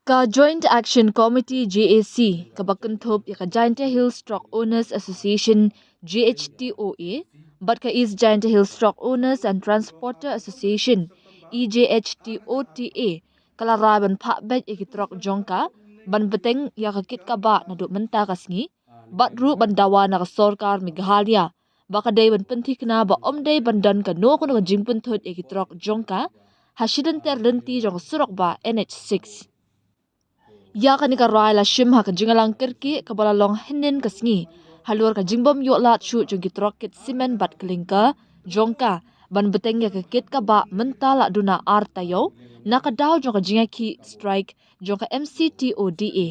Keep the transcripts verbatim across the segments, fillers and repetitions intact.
Ka Joint Action Committee, J A C, kaba kynthup ïa ka Jaintia Hills Truck Owners Association, J H T O A, bad ka East Jaintia Hills Truck Owners and Transporter Association, E J H T O T A, ka la rai ban phah beit ïa ki truck jong ka, ban bteng ïa ka kit kaba naduh mynta ka sngi, bad ruh ban dawa na ka sorkar Meghalaya ba ka dei ban pynthikna ba ym dei ban don kano kano ka jingpynthut ïa ki truck jong ka ha shilynter lynti jong ka surok bah N H six. Ïa kane ka rai la shim ha ka jingïalang kyrkieh kaba la long hynnin ka sngi halor ka jingbym ïoh lad shuh jong ki truck kit simen bad klinker jong ka ban bteng ïa ka kit kaba mynta la duna ar taïew na ka daw jong ka jingïakhih strike jong ka M C T O D A.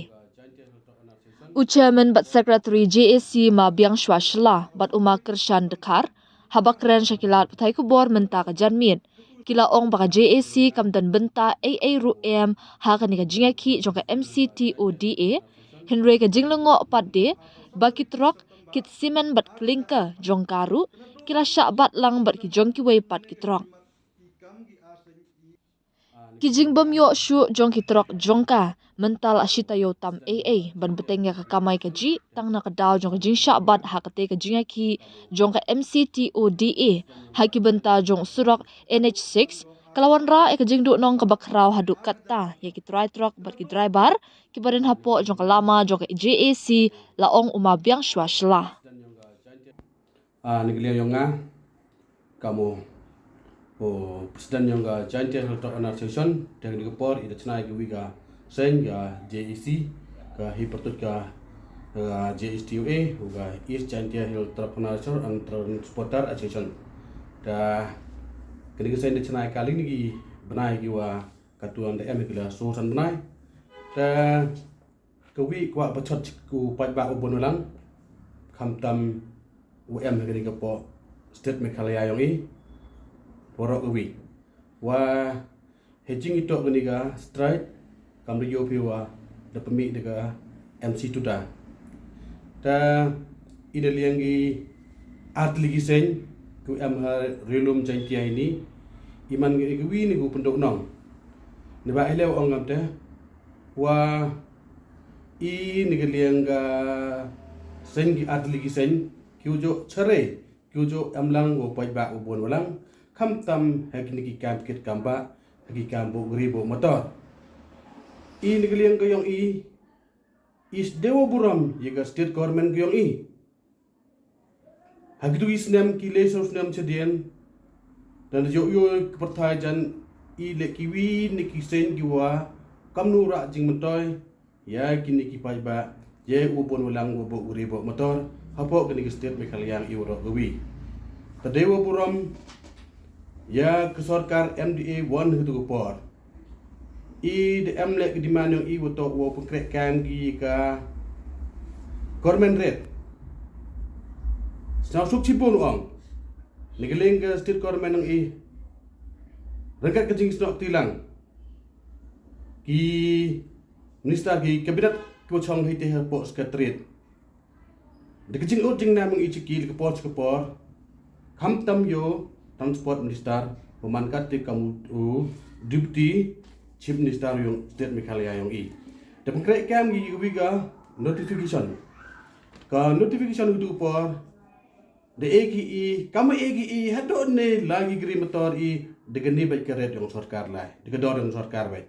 U Chairman bad Secretary J A C Ma Biangshwa Shylla bad u Ma Kyrshan Dkhar, haba kren sha ki lad pathai khubor mynta ka janmiet, ki la ong ba ka J A C kam don bynta ei ei ruh em ha kane ka jingïakhih jong ka M C T O D A, hynrei ka jinglyngngoh pat de ba ki truck kit simen bad klinker jong ka ruh ki la shah bat lang bad ki jong kiwei pat ki truck. Ki jingbym ïoh shuh jong ki truck jong ka mynta la shi taïew tam ei ei ban bteng ïa ka kamai kajih tang na ka daw jong ka jingshah bat ha katei ka jingïakhih jong ka M C T O D A ha ki bynta jong surok N H six, ka la wanrah ïa ka jingduhnong kaba khraw haduh katta ïa ki trai truck bad ki driver kiba don hapoh jong ka lama jong ka J A C, la ong u Ma Biangshwa Shylla. Ah, na ka liang yong nga, kamo u president yong ka Jaintia Hills Truck Owners Association, te kane ka por i da chna ïa ka wi ka seng ka J A C, ka hi pyrtuit ka, ka J H T O A, u ka East Jaintia Hills Truck Owners and Transporter Association. Te kane ka seng da chna ïa ka lyngba ki bnai ki wa katto katne em ki la shu san bnai. Te ka wi kwah ba chot u paidbah u bun u lang, khamtam u em ha kane ka poh state Meghalaya yong i, waroh ka wi. Wa hei jingïatoh kane ka strike, kam da ïoh phi wa da pynmih da ka M C Tuda. Te i da liang ki artylli ki seng ki u em ha ri lum Jaintia ini, i man ka wi ne ka u pynduh nong. Ne ba i leh ong ngam te wa i ne ka liang ka seng ki artylli ki seng ki u joh chare, ki u joh em lang u paidbah u bun u lang, khamtam ha kine ki kam kit kam bah, ha ki kam buh gari buh motor. I ne ka liang ka yong i, i sdang wa burom ïa ka state government ka yong i. Ha kitu ki snem ki le snem chadien, dan ïoh ïoh ka pyrthai jan i leh ki wi ne ki seng ki wa kam nu rah jingmyntoi ïa kine ki paidbah, ïa u bun u lang u buh gari buh motor hapoh kane ka state Meghalaya i waroh ka wi. Te dei wa burom ïa ka sorkar M D A one ha kitu ka por. I da em leh ka demand yong i wa toh wa pynkreh kam ki ka government rate. Sngewsuk chibun ong ne ka liang ka state government yong i, ryngkat ka jingsnoh kti lang ki minister ki cabinet ki wa chong hei te hapoh secretariat. Da ka jingud jingnam yong i chiki la ka por cha ka por, khamtam ïa u transport minister, ba man kat te kam u deputy chief minister yong state Meghalaya yong i, da pynkreh kam ïa ka wi ka notification. Ka notification ha kitu ka por da e ki i, kam e ki i haduh ne la ki gari motor i da kane bad ka rate yong sorkar lai, da ka dor yong sorkar bad.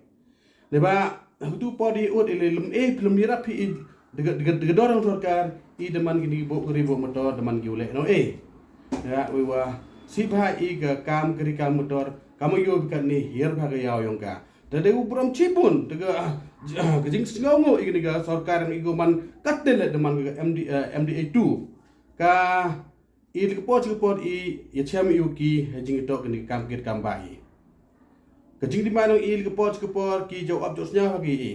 Ne ba ha kitu ka por i ud i le lem e, lem ïarap i da ka, da ka, da ka dor yong sorkar i da man kine ki buh gari buh motor da man ki u leh no e. Ne ba wi wa sibha i ka kam gari kam motor, kam ïoh bi katne hiar bha ka ïaw yong ka. Te dei u burom chibun te ka, ah, ka jingsngew mo i kane ka sorkar yong i ko man kat te leh da man ka M D, eh, M D A two. Ka i la ka por cha ka por i ïa chem i u ki ha jingïatoh kane ka kam kit kam bah i. Ka jingdemand yong i la ka por cha ka por ki jaw ap jaw sñiaw ha ki i.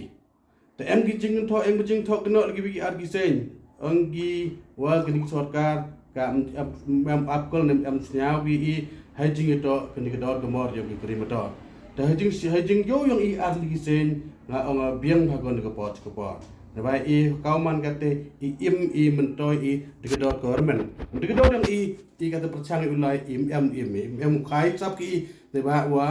Te em ki jingthoh, em ki jingthoh kynnoh la ki wi ki ar ki seng. Ong ki wa kane ka sorkar kam em, em ap kol ne em sñiaw ki i ha jingïatoh kane ka dor ka mor yong ki gari motor. Te ha jing, ha jingïoh yong i artylli ki seng nga ong nga biang ha kane ka por cha ka por. Ne ba i kaw man kate i im i myntoi i da ka dor government. Da ka dor yong i, i kata pyrchang i u lai i im, im, im, im u khai sap ki i, ne ba wa,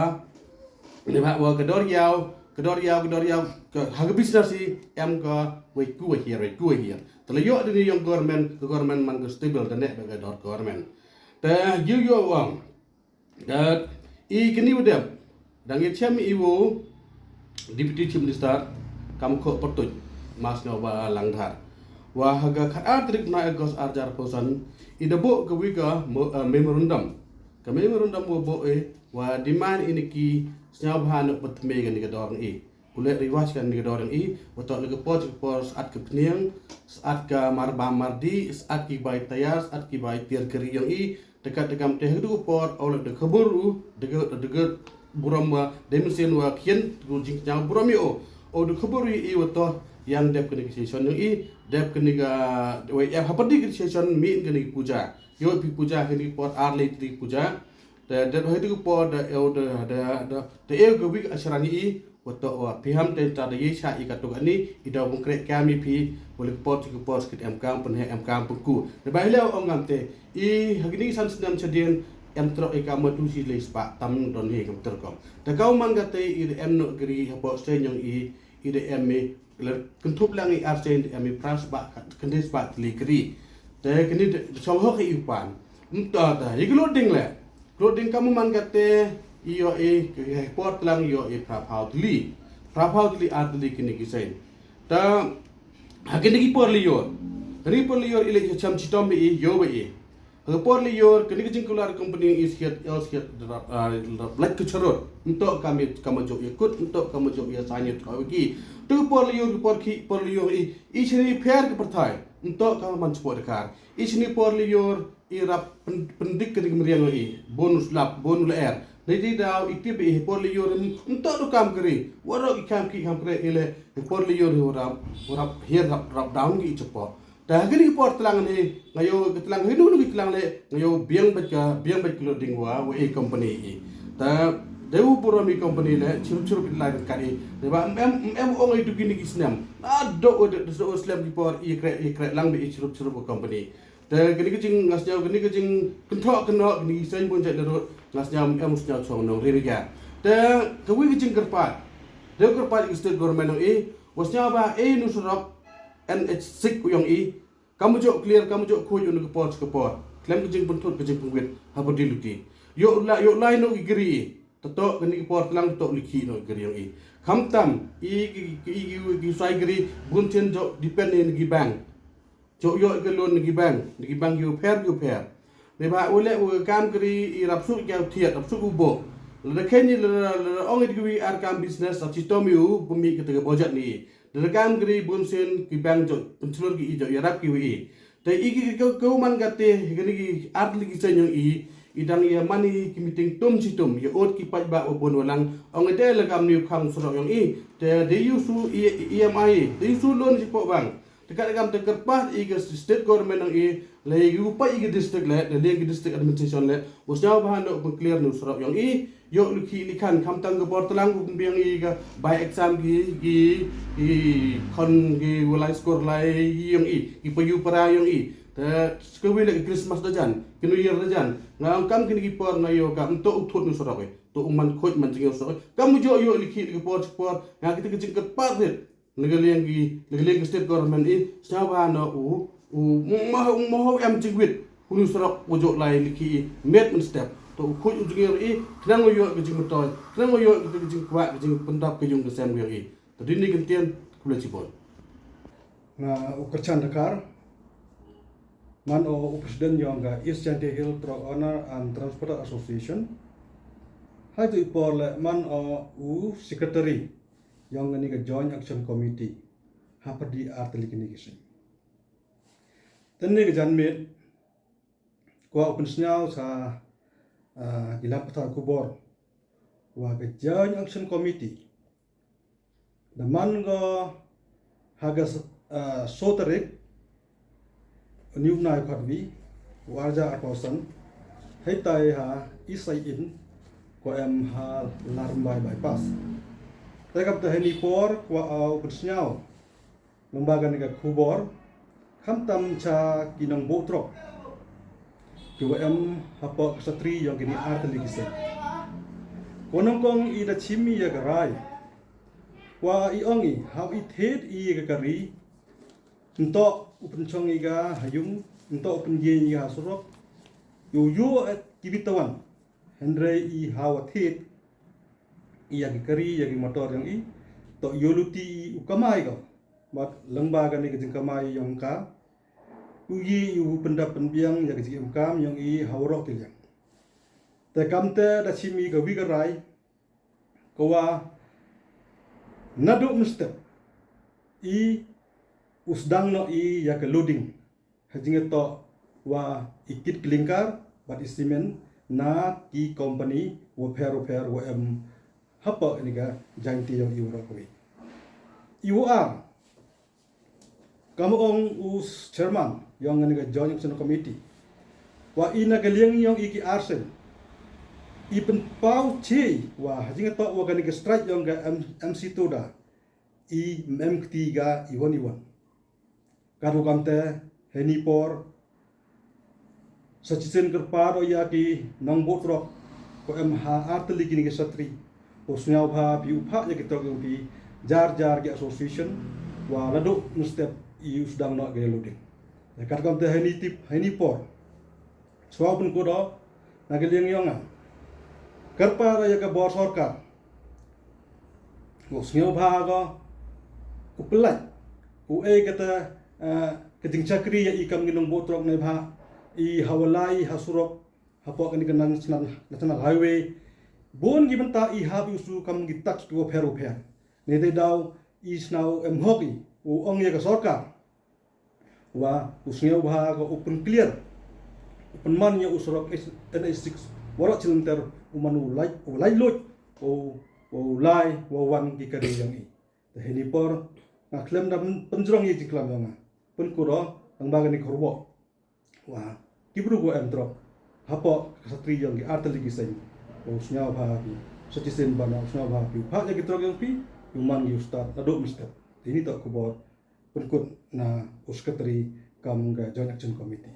ne ba wa ka dor ïaw, Ka dor ïaw, ka dor ïaw, ka, ha ka business hi, em ka, wei ku wei hiar, wei ku wei hiar. Te la ïoh da ni ïong government, ka government man ka stable, da neh bad ka dor government. Te, ïoh ïoh ong. Te, i kini u dep, dang ïa chem i u, Deputy Chief Minister, kam ko pertuj, mas nga ba langdhar. Wa ha ka khat ar tarik na August ar jar posan, i da bo ka wi ka mo-, eh, memorandum. Ka memorandum wa bo e, wa demand i ni ki, sñiaw bha na patme ka ni ka dor i. U leh reverse ka ni ka dor i, wa toh la ka por, ka por, sat ka pniang, sat ka mar ba mar di, sat ki bai tayar, sat ki bai tiar kari yong i, te ka te kam te ha ka por, o la da khubor u, da ka, da ka burom wa, da mynsiem wa khian, tu jing sñiaw burom i o. O da khubor i, i wa toh, yang dep ka ni ka session yong i, dep ka ni ka, wa em hapdi ka session, mi ka ni puja. Yo pi puja ka ni por ar le tri puja. Te, te, ha tu por da, eu, da, da, da, da, eu ka wik ashran i, wa toh wa, phi ham te ta da ye sha i ka tu ka ni, i da bung krek kam i phi, wa le por tu por skit em kam, pen he em kam pengku. Te ba le ong ngam te, i, ha kini san snem chadien, em trok i kam ma tu si le spa, tam don he kam terkom. Te kau man ka te, i da em no gri, ha por se nyong i, i da em i, le, kenthup lang i ar sen, em i pras ba, kendis ba, tli gri. Te kini de, de song hok i pan. Mta ta, i clothing le. Clothing kamu man kate, i yo i, i por tlang yo i pra pau tli. Pra pau tli ar tli kini ki sen. Ta, ha kini ki por liyor. Kini por liyor i le cham chitom i, yo ba i. Ha por liyor, kini ki jingkular company is hiat, else hiat, rap, ah, rap, like ke charot. Ntok kami, kama jok ya kut, ntok kama jok ya sanyet kau ki. Tu por liyor, por ki, por liyor i, i chini per ke pertai. Ntok kama man support kar. I chini por liyor, i rap pen-, pendik ke ding meriang i, bonus lap, bonus leer. Nei di dau, i tip i por liyor, ntok tu kam keri. Warok i kam ki kam kere i le, i por liyor i warap, warap, hiar rap, rap down ki i cepo. Ta ha kini ki por tlang ni, ngayo ki tlang hinu ki tlang le, ngayo biang bet ka, biang bet clothing wa, wa i company i. Ta, deu burom i company le, chirup chirup i lai ka i. Deba em, em, em ong i tu kini ki snem. Na do, do, do, do slem ki por, i kre, i kre lang bi i chirup chirup company. Te kini ki jing ngas nyau, kini ki jing kentok kenok, kini ki sen pun jai lerut, ngas nyau em us nyau chong nong ri ri ya. Te kawi ki jing kerpat. Deu kerpat i state government nong i, was nyau ba e nu surok, N H six u yong i, kamu jok clear, kamu jok khuid u nu ke por ke por. Klem ki jing pentut, ki jing pengwit, ha berdi luti. Yo la, yo lai no i geri i, tetok kini ki por telang tetok likhi no i geri yong i. Khamtam, i, i, i, i, i, i sai geri, bun chen jok depend ni ki bank. Chok yo ka loan na ki bank, na ki bank ki u pher ki u pher. Dei ba u le u kam kri i rap suk ki u thiat, rap suk u bo. Lada khen ni lada, lada ong i dei ki ar kam business, rap chitom i u, bumi ka tega budget ni. Lada kam kri bun sen ki bank jok, penchlur ki i jok, yarap ki u i. Te i ki, ki, ki, ki man ka te, ki ni ki ar li ki sen yong i, i dang ya mani ki meeting tum chitum, ya ot ki paj ba u bun walang, ong i te la kam ni u khang surok yong i. Te de yu su i, i M I, de yu su loan si po bank. Te ka kam te kyrpad i ka state government nang i, le i u pa i ka district le, le i ka district administration le, u sñiaw ba no pengclear nu surok yong i, yo lukhi likhan, khamtam ka por telang ku pembiang i ka bai exam ki, ki, ki khon ki walai score lai yong i, ki payu para yong i. Te skawi le Christmas da jan, ki New Year da jan, nga ong kam kini ki por nga yo ka, mto u thut nu surok i, to u man khoj man jing yo surok i, kam jo yo lukhi lukhi por por, nga kita ka jingkyrpad rit. Nagaliang ki, nagaliang ki state government i, sñiaw ba no u, u, mo, mo, em jingwit, hunu surok u jok lai liki i, met men step. To u khuid u jingir i, khnang u yoh ki jingmutoi, khnang u yoh ki jingkwah, ki jingpendap ki yung ki sem yung i. To dini kentien, kule chibon. Na u Kerchan Dakar, man o u president yong ka East Jaintia Hill Truck Owner and Transporter Association. Hai tu i por le man o u secretary yong kani ka Joint Action Committee ha pyrdi ar tylli kini ki seng. Tynne ka janmiet kwah u pynsñiaw sa, ah, ki lad pathar khubor wa ka Joint Action Committee da man ko ha ka s-, ah, so tarik New Nai Khatwi, u arja arphew san, hei tai ha Isai Inn, ko em ha Larmbai Bypass. Te kam te hei ni por, kwah u pynsñiaw lyngba kani ka khubor, khamtam cha ki nongbuh trok, ki wa em hapoh ka satri yong kini ar tylli ki seng. Ko nyngkong i da chim i ya ka rai, Wa i ong i, haba i thied i ka kari, ntoh u pynchong i ka ha yung, ntoh u pynjie i ka ha surok, u ïoh ki bitawan. Hynrei i haba thied i ïa ki kari, ïa ki motor yong i, toh ïoh luti i u kamai ko. Bad lyngba kane ka jingkamai yong ka, u ïoh i u pyndap pynbiang ïa ka jingim kam yong i ha waroh ki liang. Te kamte da shim i ka wi ka rai, ka wa naduh mynstep i u sdang noh i ïa ka loading. Ha jingtoh wa i kit klinker bad i cement na ki company wa pher wa pher wa em hapoh kane ka Jaintia yong i waroh kawei. I wa ar, kam ong u chairman yong kane ka Joint Action Committee, wa i na ka liang yong i ki arsien, i pynpaw chi wa ha jingtoh wa kane ka strike yong ka M-, MC Toda, i mem kti ka i wan i wan. Ka ruh kamte, heini por, sa chisien kyrpad o ïa ki nongbuh trok, ko em ha artylli kine ki satri, u sngewbha phi u phah ïa ki trok yong phi, jar jar ki association, wa naduh mynstep i u sdang noh ka loading. Kat kamte heini tip, heini por, shuwa u pynkut o, na ka liang yong nga, kyrpad o ïa ka bor sorkar, u sngewbha ko, u pynlait, u ei kata, eh, ka jingshakri ïa i kam ki nongbuh trok neibhah i haba lai ha surok, hapoh kane ka national, national highway. Bun ki bynta i hap i u shu kam ki tax ki wa pher wa pher. Neitei daw i sngewbha em hok i, u ong ïa ka sorkar, wa u sngewbha ko u pynclear, u pynman ïa u surok N H six, waroh chilynter, u man u lait, u lait luid, u, u lai, wa wan ki kari yong i. Te heini por, nga khlem da pyn-, pynjrong ïa jingklam yong nga. Pynkut o, lyngba kane ka khubor, wa ki bru ko em trok hapoh ka satri yong ki artylli ki seng, u sngewbha phi, sa chisien ban u sngewbha phi u phah ïa ki trok yong phi, u man ki u start naduh mynstep. Te heini toh khubor pynkut na u secretary kam ka Joint Action Committee.